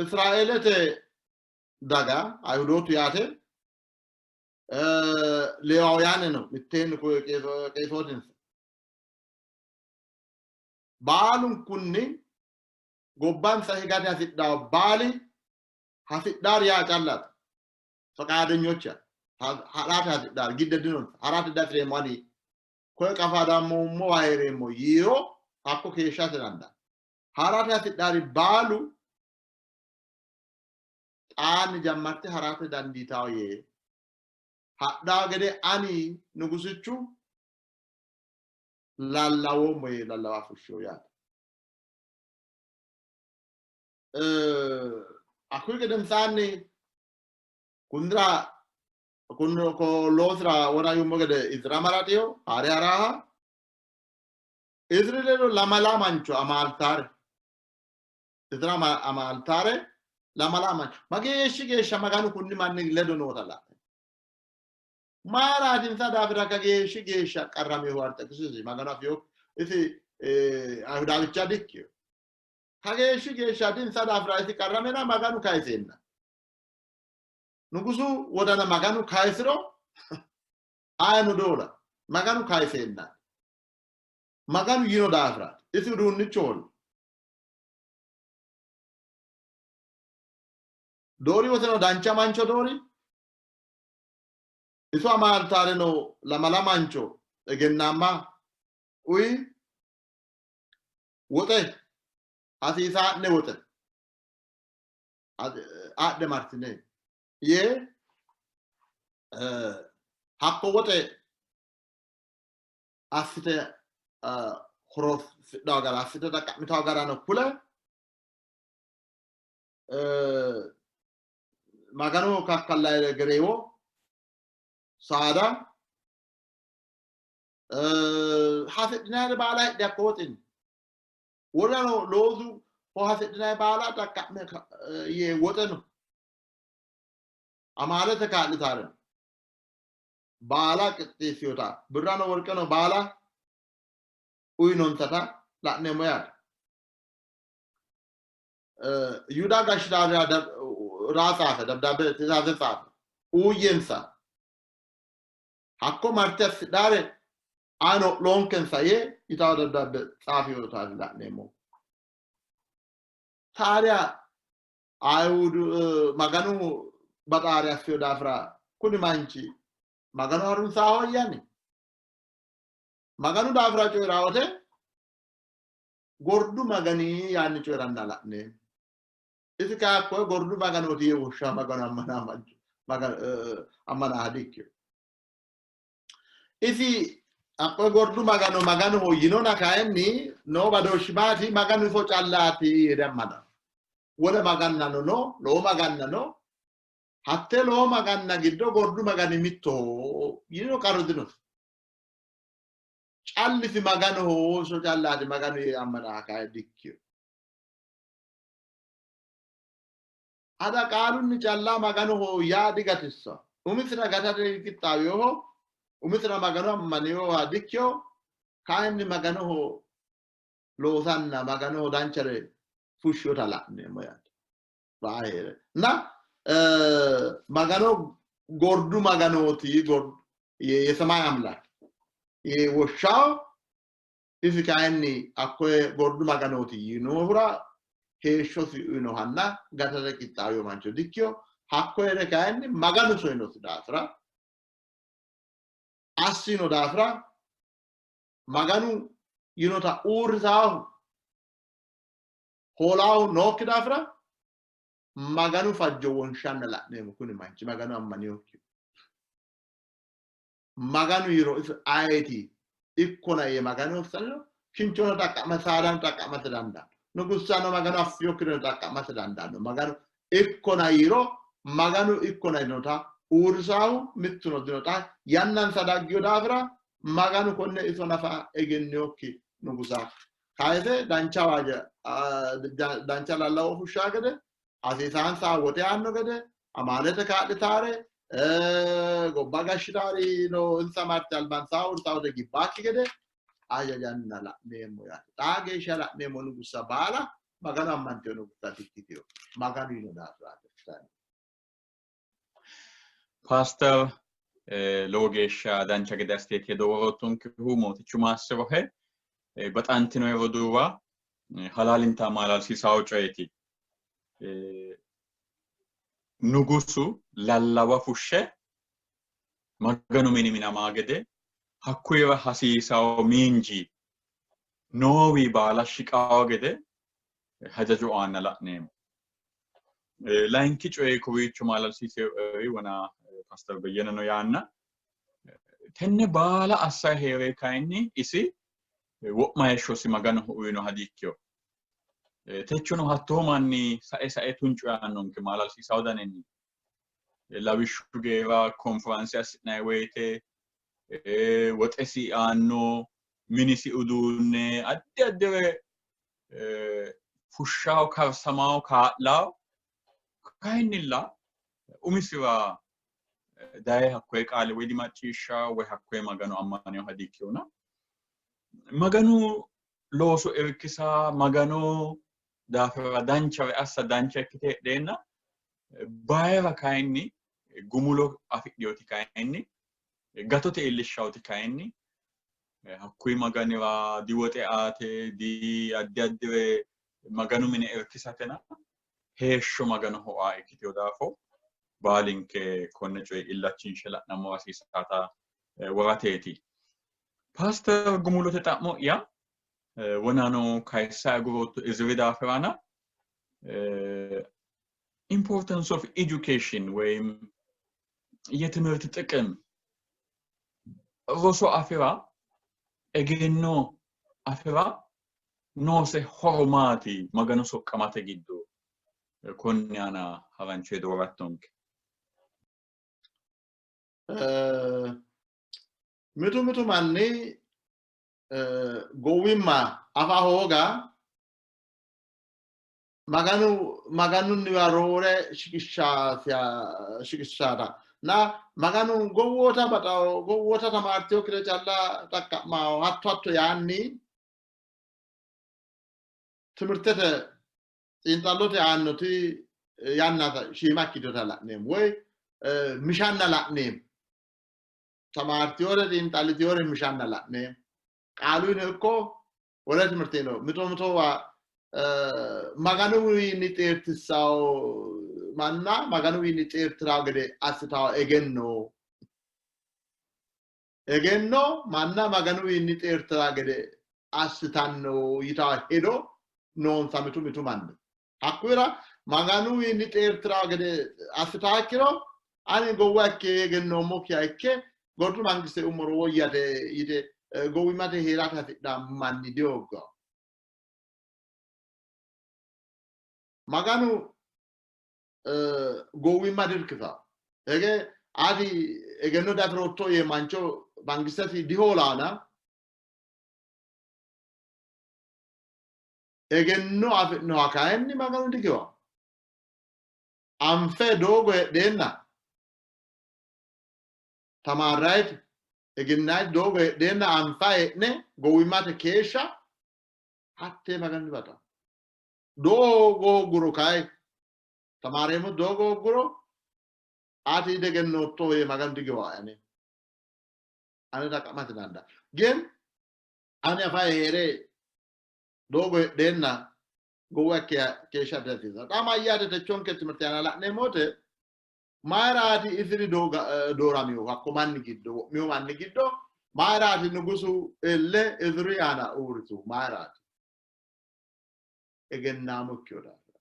Israeelete daga Ayihudootu yaate Leewaawiyaaneno mitteenni qeesootinsa baalunkunni gobbansa higate hasidhawo baali hasidhaari yaa callate faqaadenyocha ha'rate hasidhaari gidde dinonsa ha'rate dasireemmo ani. Koye qafadammoommowa hee'reemmo yiiro hakko keeshshate dandaanno. Ha'rate hasidhaari baalu xaanni jammarte ha'rate dandiitawo yee hadhaa gede ani nugusichu lallawoommo yee lallawa fushshiho yaate. Hakkuyi gedensaanni kundira kun ko loosira wona yummo gede Izira maraxiyo haare haraha Iziri ledo lamala mancho amaaltaare Izira amaaltaare lamala mancho mageeshshi geeshsha Maganu kunni manni ledo noota la'ne mayiraati insa daafira kageeshshi geeshsha qarraminohu Arxekisisi Maganu afiyo isi Ayihudaawicha dikkino. Kageeshshi geeshsha insa daafira isi qarramena Maganu kayiseenna Nugusu wodana Maganu kayisiro ayino doola Maganu kayiseenna Maganu yino daafira isi uduunnichohonna doori woteno dancha mancho doori iso amaaltaareno lamala mancho egennaamma uyi woxe hasiisaa'ne woxe adhe martine yee hakko woxe assite horoonsidhanno gara assite xaqqa'mitanno garano kule Maganoho kakkallanni gereewo saada hasidhinannire baala hidhe hakko woxinni woleno loosu hasidhinanni baala xaqqa'me yee woxe no amaalete kaa'litaare baala qixxeessinota birrano worqeno baala uyinonsata la'neemmo yaate. Yihuda gashshaanora raa tsaafe dabdaabbe tizaze tsaafe uuyyensa hakko marte assidhaare ayino loonkensa yee yitawo dabdaabbe tsaafiyotaati la'neemmo. Taariya Ayihudu Maganu baxaare assiyo daafira kuni manchi Maganu harunsaaho yaani Maganu daafira coyi'raa wote gordu Magani yaanni coyi'ranna la'neemmo. Isi kayi hakkoye gordu Maganooti yee woshsha Maganu ammana mancho ammana dikkino. Isi hakkoye gordu Magano Maganoho yinona kayinni noo badooshshi maati? Maganu iso callaati yee diammananno. Wole magannano no, lowo maganna no. Hattee lowo maganna giddo gordu Magani mittoho yiniro qarru dinosi. Callisi Maganoho iso callaati Maganu yee ammana kayi dikkino. Ada qaalunni calla Maganoho yaa digatissa. Umisira gatate qixxaawinoho, umisira Magano ammaninoha dikkino, kayinni Maganoho loosanna Maganoho danchare fushshinota la'neemmo yaate. Baa hee're. Na Magano gordu Maganooti የሰማይ አምላክ woshshawo isi kayinni hakkoye gordu Maganooti yiinohura heeshshosi uyinohanna gatate qixxaawino mancho dikkino. Hakkoyere kayinni Maganu soyinosi daafira assino daafira Maganu yinota uurrisaahu hoolaahu nookki daafira Maganu fajjo wonshanna la'neemmo. Kuni manchi Maganu ammaniyokki Maganu yiro isi ayeeti ikkona yee Maganu hossanno kinchono xaqqa'ma saadano xaqqa'mate dandaanno. Nugussano Maganu affiyokkireno xaqqa'mate dandaanno. Maganu ikkona yiro Maganu ikkona yinota uurrisaahu mittuno dinota yannansa daggino daafira Maganu konne iso nafa egenniyokki nugusa kayise dancha waaja dancha lallawo fushshaa gede hasiisaansa woxe aanno gede amaalete kaa'litaare gobba gashshitaari no insa marte albansaa uurtawote gibbaakki gede ajajanna la'neemmo yaate. Xaa geeshsha la'neemmo nugussa baala Maganu ammantino nugussa dikkitino. Maganu yino daafiraati. Paaster lowo geeshsha dancha gede assiteeti hedo woroottonkehu Mootichu maassirohe. Baxantinoe roduuwa halaalinta maala'lisiisawo coyeeti. Nugusu lallawa fushshe Maganu mini minamaa gede Hakkuyira hasiisawo miinji noowi baala shiqawo gede hajajo aanna la'neemmo. Layinki coyi kowiicho maalalsiise wona Pastor Beyyene no yaanna tenne baala assayi hee're kayinni isi wo'ma heeshshosi Maganoho uyinoha diikkino. Techono hattoo manni sae sae tuncu yaannonke maalalsiisawo daninni. Lawishshu geera konferanse assi'nanni woyite woxesi aanno, minisi uduunne addi addire fushshawo, karsamawo, kaa'lawo. Kayinnilla umisira daye hakkoye qaale woy dimacciishshawo woy hakkoye Magano ammaninoha diikkinona. Maganu looso irkisa, Maganu daafira danchare assa dancha ikkite heedheenna bayira kayinni gumulo afidhinoti kayinni gatote iillishshawoti kayinni hakkuyi Maganira diwoxe aate di addi addire Maganu mine irkisatena heeshsho Maganoho aa ikkitino daafo baalinke konne coye illachinshe la'nammo hasiisata worateeti. Paaster gumulote xa'mo'ya wonano kayissa agurootto Iziri daafirana importance of education ወይም የትምህርት ጥቅም roso afi'ra egenno afi'ra noose horo maati Maganu soqqamate giddo konni aana harancho hedo worattonke. Mitu mitu manni gowwimma afa hooga Maganu Maganunniwa roore shiqishshaata na Maganu gowwoota baxawo gowwoota tamaartinokkire calla xaqqa'mawo hatto hatto yaanni timirtete xiinxallote aannoti yanna shiima ikkitinota la'neemmo woy mishanna la'neemmo. Tamaartiyore xiinxallitiyore mishanna la'neemmo. Qaaluyino ikko wole timirteno mito mitowa Maganuwiinni xeertissawo manna Maganuwiinni xeertirawo gede assitawo egenno egenno manna Maganuwiinni xeertira gede assitanno yitawo hedo noonsa mitu mitu manni. Hakkuyira Maganuwiinni xeertira gede assitawo ikkiro ani gowwa ikke egennoommokkiha ikke gordu mangiste ummoro woyyate yite gowwimmate hee'rate hasidhanno manni dihooggawo. Maganu gowwimma dirkisawo. Hege ati egenno diafi'rootto yee mancho mangistesi dihoolaana egenno afi'noha kayinni Maganu digiwa. Anfe doogo heedheenna tamaarrayiti egennayiti doogo heedheenna anfa hee'ne gowwimmate keeshsha hattee Maganu dibaxanno. Doogo hoogguro kayi tamaareemmo doogo hoogguro ati diegenootto yee Maganu digiwa ane. Ane xaqqa'mate dandaa. Gen ani afaye hee're doogo heedheenna gowwa ikke keeshsha dihasiissanno. Xa mayyaate techonke timirte aana la'neemmo wote mayiraati isiri dooraminohu hakko manni giddo wo'mino manni giddo mayiraati nugusu elle Iziri aana uurritu mayiraati? Egennaamo ikkino daafira.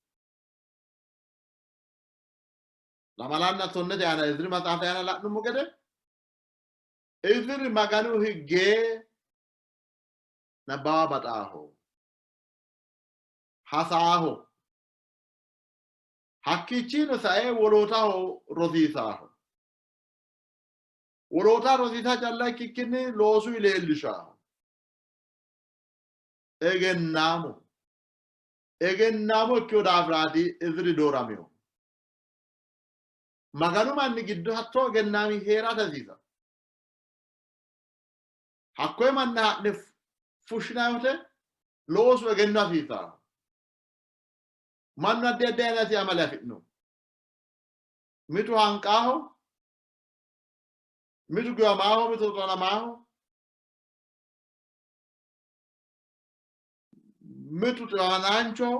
Lamalanna tonnete aana Iziri maxaafi aana la'nummo gede Iziri Maganu higge nabbawa baxaaho, hasaaho, hakkiichiino sae wolootaho rosiisaaho. Woloota rosiisa calla ikkikkinni loosuyi leellishaaho. Egennaamo. Egennaamo ikkino daafiraati Iziri dooraminohu. Maganu manni giddo hattoo egennaami hee'rate hasiisanno. Hakkoye manna haa'ne fushshinanni wote loosu egenno hasiisanno. Mannu addi addi ayinati amale afi'no. Mitu hanqaaho, mitu giwamaaho, mitu xonamaaho, mitu xiwanaanchoho,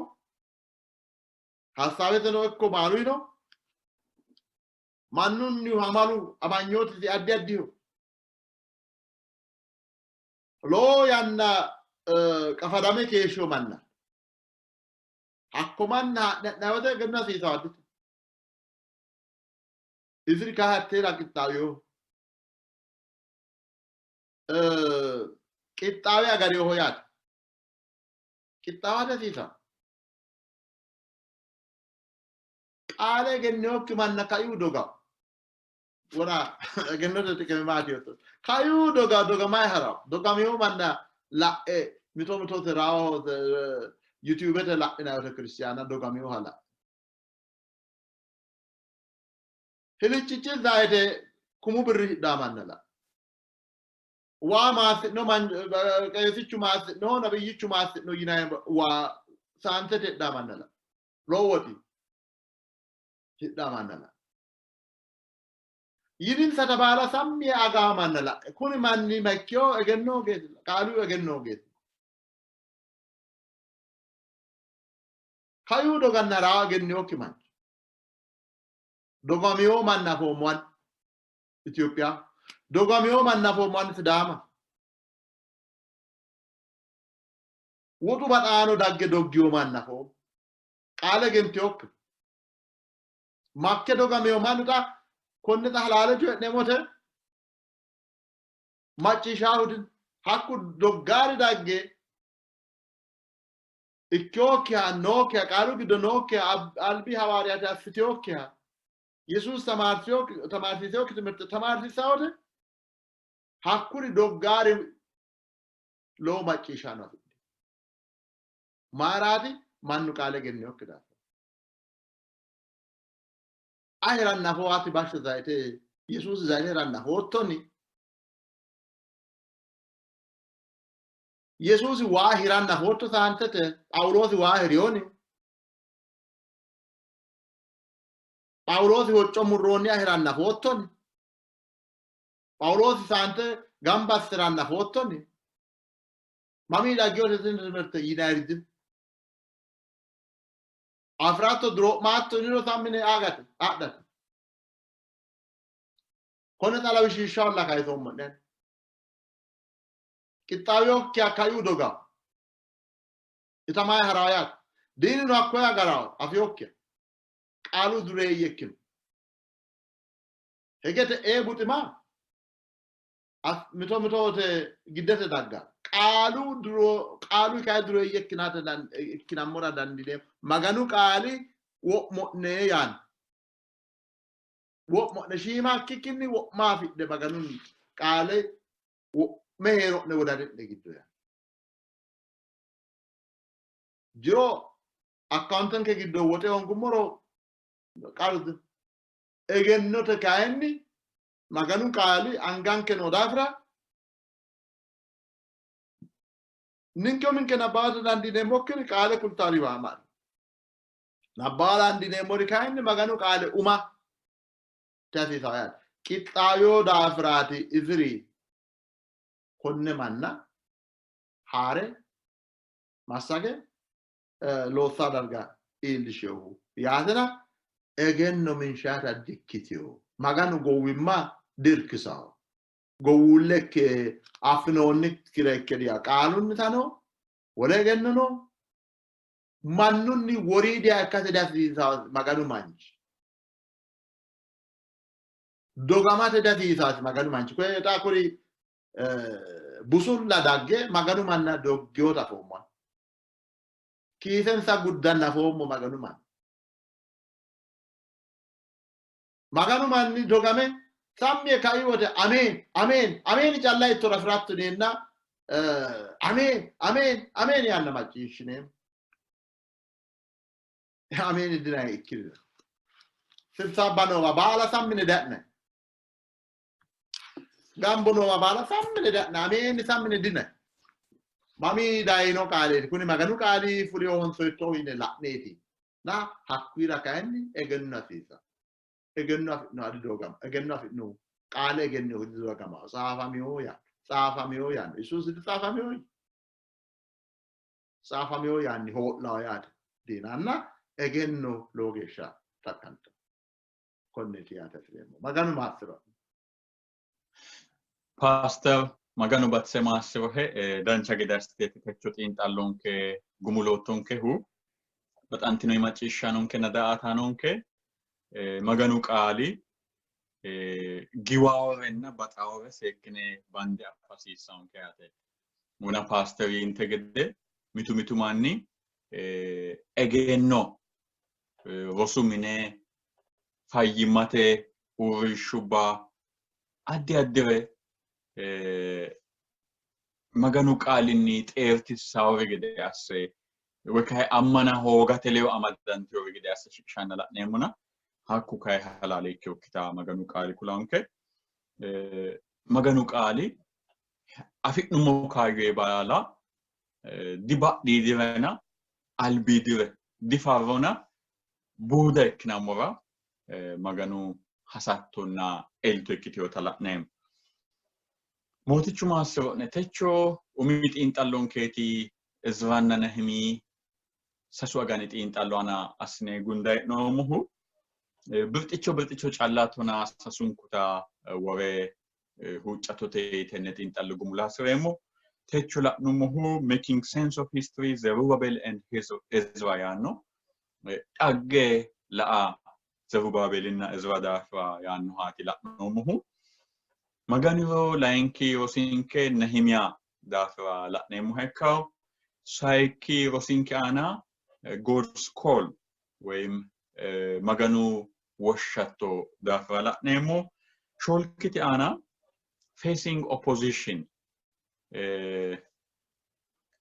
Hassaaweteno ikko maaluyino mannunnihu amalu amanyootisi addi addiho. Lowo yanna qafadame keeshshiyo manna. Hakko manna haa'ne ha'nanni wote egenno hasiisawo addite. Iziri kayi hatteera qixxaawinoho. Qixxaawe agarinoho yaate. Qixxaawate hasiisawo. Qaale egennewokki manna kaiu dogawo. Wona egennote xiqime maati yootto. Kaiu doga dogamayi harawo. Dogamino manna la'e mito mito rawo YouTubete la'inanni wote kiristiyaana dogaminoha la'e. Hilichichi zayite kumu birri hidhaa manna la'e. Waa maassi'no qeesichu maassi'no nabiyyichu maassi'no yinanni waa saantete hidhaa manna la'e. Lowo woxi hidhaa manna la'e. Yininsata baala sammi yee agaa manna la'e. Kuni manni makkiyo egenno hoogeeti, qaalu egenno hoogeeti. Kayu doganna raa egenniyokki manchi. Dogamiyo manna afoommo ani Itophiya. Dogamiyo manna afoommo ani Sidaama. Woxu baxaano dagge doggiyo manna afoommo. Qaale egentiyokki. Makke dogamiyo mannu xa konne xa halaale coyi'neemmote macciishshaahu dino. Hakku doggaari dagge ikkeyokkiha nookkiha qaalu giddo nookkiha albi hawaariyaate assiteyokkiha Yesuusi tamaarsiiseyokki timirte tamaarsiisawote hakkuri doggaari lowo macciishshaano afidhino. Mayiraati? Mannu qaale egenniyokki daafira. Aheranna afowaati bashsho zayite Yesuusi zayite hiranna afoottoni? Yesuusi waa hiranna afootto saantete? Phaawuloosi waa hiriyoni? Phaawuloosi hocco murroonniha hiranna afoottoni? Phaawuloosi saante gamba assiranna afoottoni? Mamii dagginote tini timirte yinayiri dino. Afi'ratto duroo'maatto yiniro sammine agate adhate. Konne xa lawishshiishshaholla kayisoommo'ne. Qixxaawiyokkiha kaiu dogawo. Itamayi harawo yaate. Diinino hakkoye agarawo afiyokkiha. Qaalu dureeyye ikkino. Hegete ee buxima mito mito wote giddete dagga. Qaalu duro qaalu kayi dureeyye ikkinate ikkinammora dandiineemmo. Maganu qaali wo'mo'ne yaanno. Wo'mo'ne shiima ikkikkinni wo'ma afidhe Maganunni qaale wo'me heero'ne wodani'ne giddo yaanno. Jiro akkaawuntenke giddo woxe hoongummoro qaalu egennote kayinni Maganu qaali anganke noo daafira ninke uminke nabbawate dandiineemmokkiri qaale kultaari waamari. Nabbawa dandiineemmori kayinni Maganu qaale uma dihasiisawo yaate. Qixxaawiyo daafiraati Iziri konne manna haare massage loossa darga iillishinohu yaatena egenno minshaata dikkitino. Maganu gowwimma dirkisawo. Gowwuulle ikke affinoonnikkire ikke diya qaalunnitano wole egennono mannunni woriidiha ikkate dihasiisawo Maganu manchi. Dogamate dihasiisaasi Maganu manchi. Koye xa kuri busulla dagge Maganu manna doggeota afoommo. Kiisensa guddanna afoommo Maganu manna. Maganu manni dogame sammi yee kai wote ameen ameen ameen calla ittora afi'ratto yineenna ameen ameen ameen yaanna macciishshineemmo. Ameen dinayi ikkirira. Sibsabba noowa baala sammine da'ne. Gambo noowa baala sammine da'ne ameen sammine dinayi. Mami dayino qaaleeti kuni Maganu qaali fulinohonso hiittooho yine la'neeti. Na hakkuyira kayinni egenno hasiisa. Egenno afi'noha didogama. Egenno afi'nohu qaale egenninohu didogama. Tsaafamino yaanno. Tsaafamino yaanno. Yesuusi ditsaafamino? Tsaafamino yaanni hoo'lawo yaate. Diinanna egenno lowo geeshsha xaqqanto. Konneeti yaate hasi'reemmo. Maganu maassi'ro'ne. Paaster Maganu batise maassirohe. Dancha gede assiteeti techo xiinxallonke gumuloottonkehu. Baxantino macciishshaanonkenna daa''ataanonke, Maganu qaali giwaworenna baxawore seekkine bande afa hasiissanonke yaate. Muna paasteri yinte gede mitu mitu manni egenno rosu mine, fayyimmate uurrinshubba, addi addire Maganu qaalinni xeertissawore gede asse woy kayi ammana hoogate ledo amadantinore gede asse shiqishanna la'neemmona, hakku kayi halaale ikkinokkita Maganu qaali kulanke. Maganu qaali afi'nummo kaayyo baala dibadhiidirena albiidire difarrona buuda ikkinammora Maganu hasattonna elto ikkitinota la'neemmo. Mootichu maassiro'ne. Techo umi xiinxallonkeeti Izranna Nehimi 3 agani xiinxallo aana assine gunda hee'noommohu. Birxicho birxicho calla 13nkuta wore huuccattote tenne xiinxallo gumula hasi'reemmo. Techo la'nummohu Making Sense of History, Zerubbabel and Ezra yaanno, dhagge la'a Zerubaabeelinna Ezra daafira yaannohaati la'noommohu. Maganu layinki rosinke Nehimiya daafira la'neemmoha ikkawo. Sayikki rosinke aana God's Call woyim Maganu woshshatto daafira la'neemmo. Shoolkite aana Facing Opposition,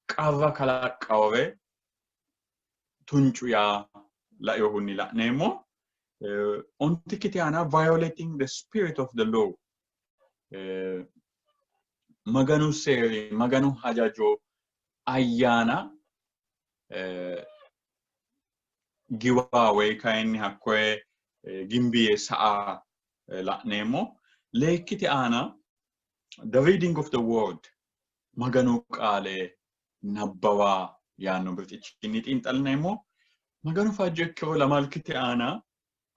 qarra kalaqqawore tuncu yaa lainohunni la'neemmo. Ontikkite aana Violating the Spirit of the Law, Maganu seeri, Maganu hajajo ayyaana giwa woy kayinni hakkoye gimbiye sa'a la'neemmo. Leekkite aana The Reading of the Word, Maganu qaale nabbawa yaanno birxichinni xiinxallineemmo. Maganu fajjo ikkiro lamalkite aana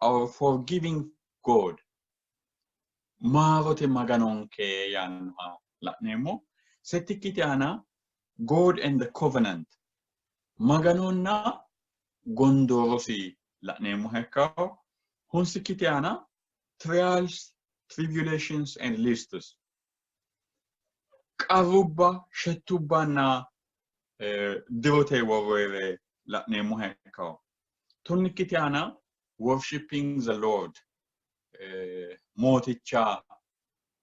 Our Forgiving God, maarote Maganonke yaannoha la'neemmo. Settikkite aana God and the Covenant, Maganonna gondoorosi la'neemmoha ikkawo. Honsikkite aana Trials, Tribulations and Lists, qarrubba, shettubbanna dirote worroyire la'neemmoha ikkawo. Tonnikkite aana Worshipping the Lord, Mooticha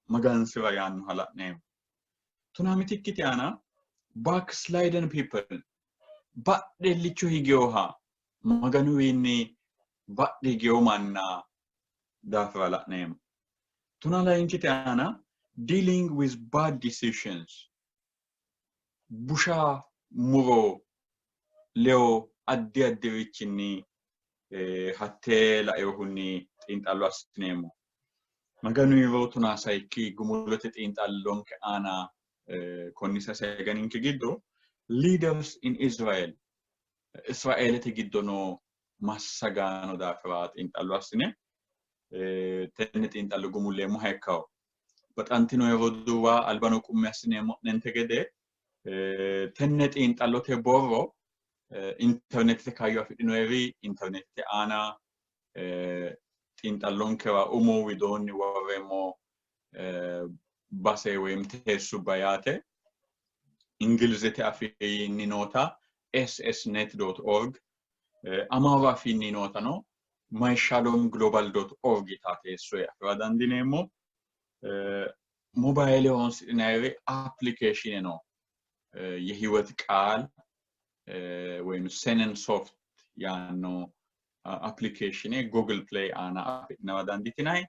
magansi'ra yaannoha la'neemmo. Tonaa aana Backsliding People, badhellicho higeyoha, Maganuwiinni badhe higeyo manna daafira la'neemmo. 12kite aana Dealing with Bad Decisions, busha muro leyo addi addiriichinni hattee lainohunni xiinxallo assineemmo. Maganu yeroo 13 gumulote xiinxallonke aana konni sase aganinke giddo Leaders in Israel, Israeelete giddo noo massagaano daafira xiinxallo assine tenne xiinxallo gumulleemmoha ikkawo. Baxantino roduuwa, albano qummi assineemmo'nente gede tenne xiinxallote borro internetete kaayyo afidhinoeri internetete aana xiinxallonkewa umu widoonni worreemmo base woyim teessubba yaate. Ingilizete afiinni noota ssnet.org, Amaaru afiinni nootano myshalomglobal.org yitaa teesso afi'ra dandiineemmo. Mobayile horonsidhinayiri application no, የህይወት ቃል ወይም Senen Soft yaanno application Google Play aana afi'nara dandiitinanni.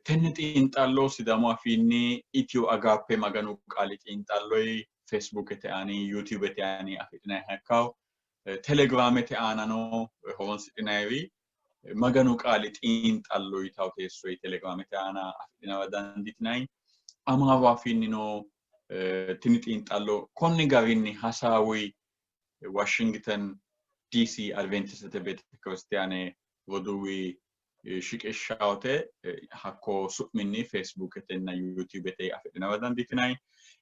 Tenne xiinxallo Sidaamu afiinni Ethio Agape Maganu qaali xiinxalloyi Facebookete aani, YouTubete aani afidhinanniha ikkawo. Telegramete aanano horonsidhinayiri Maganu qaali xiinxallo yitawo teessoyi Telegramete aana afidhinara dandiitinanni. Amaaru afiinnino tini xiinxallo konni garinni hasaawuyi Washington DC Adventistete Beetekiristiyaane roduuwi Shiqishshawote hakko su'minni Facebooketenna YouTubete afidhinara dandiitinanni.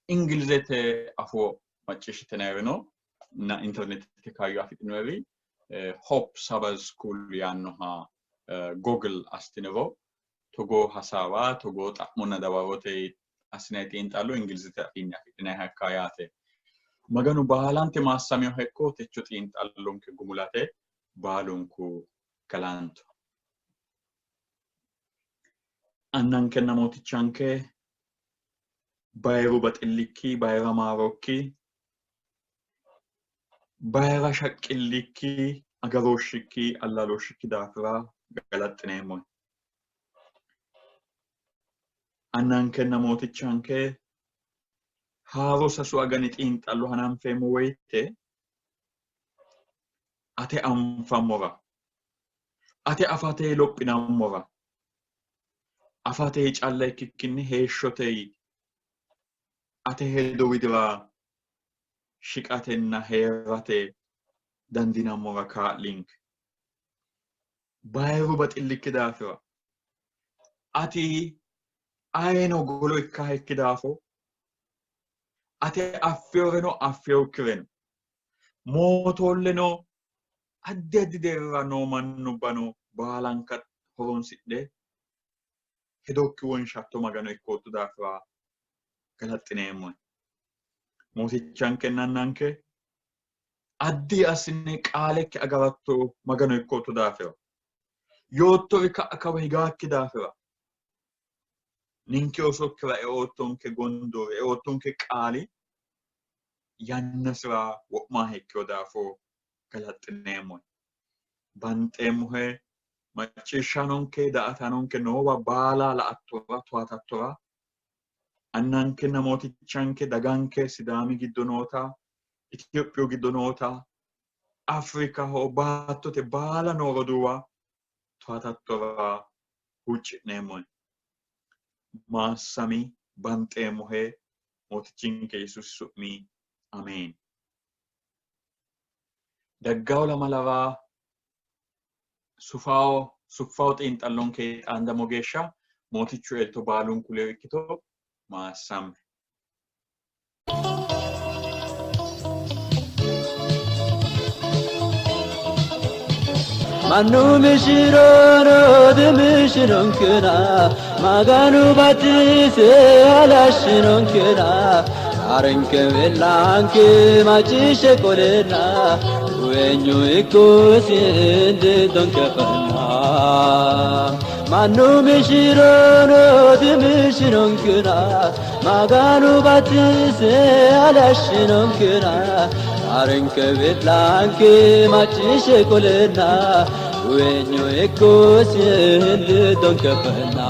Ingilizete afoo macciishshitinannirino na internetete kaayyo afidhinori Hope Sabbath School yaannoha Google assitiniro togoo hasaawa togoo xa'monna dawarote assinanni xiinxallo Ingilizete afiinni afidhinanniha ikka yaate. Maganu baalante maassaminoha ikko techo xiinxallonke gumulate baalunku galanto. Annankenna mootichanke bayiru baxillikki, bayira maarokki, bayira shaqqillikki, agarooshshikki, allaalooshshikki daafira galaxxineemmohe. Annankenna mootichanke haaro sasu agani xiinxallo hananfeemmo woyte ate anfammora ate afate lophinammora afate calla ikkikkinni heeshshote ate hedo widira shiqatenna hee'rate dandiinammora kaa'linke. Bayiru baxillikki daafira ati ayeno golo ikkahekki daafo ate affeyoreno affeyokkireno mootoolleno addi addi deerra noo mannubbano baalanka horonsidhe hedokki wonshatto Magano ikkootto daafira galaxxineemmohe. Mootichankenna Annanke addi assine qaalekki agaratto Magano ikkootto daafira yoottori ka'a kawa higaakki daafira ninke oosokkira eoottonke gondoori eoottonke qaali yannasira wo'ma ikkino daafo galaxxineemmohe. Banxeemmohe macciishshaanonke daa''ataanonke noowa baala la''attora towatattora annankenna mootichanke daganke Sidaami giddo noota Itiyophiyu giddo noota Afrikaho baattote baala noo roduuwa towatattora huucci'neemmohe. Maassami banxeemmohe mootichinke Yesuusi su'mi ameen. Daggawo lamalara sufawo suffawo xiinxallonke xaandamo geeshsha mootichu elto baalunku ledo ikkito maassamme. Mannu mishirono dimishironkena Maganu batise halashshinonkena Arenke wellanke macciishshe qolena Guweenyu ikkosi indidonkefenna Mannu mishirono dimishironkena Maganu batise halashshinonkena Arenke wellanke macciishshe qolena Guweenyu ikkosi indidonkefenna.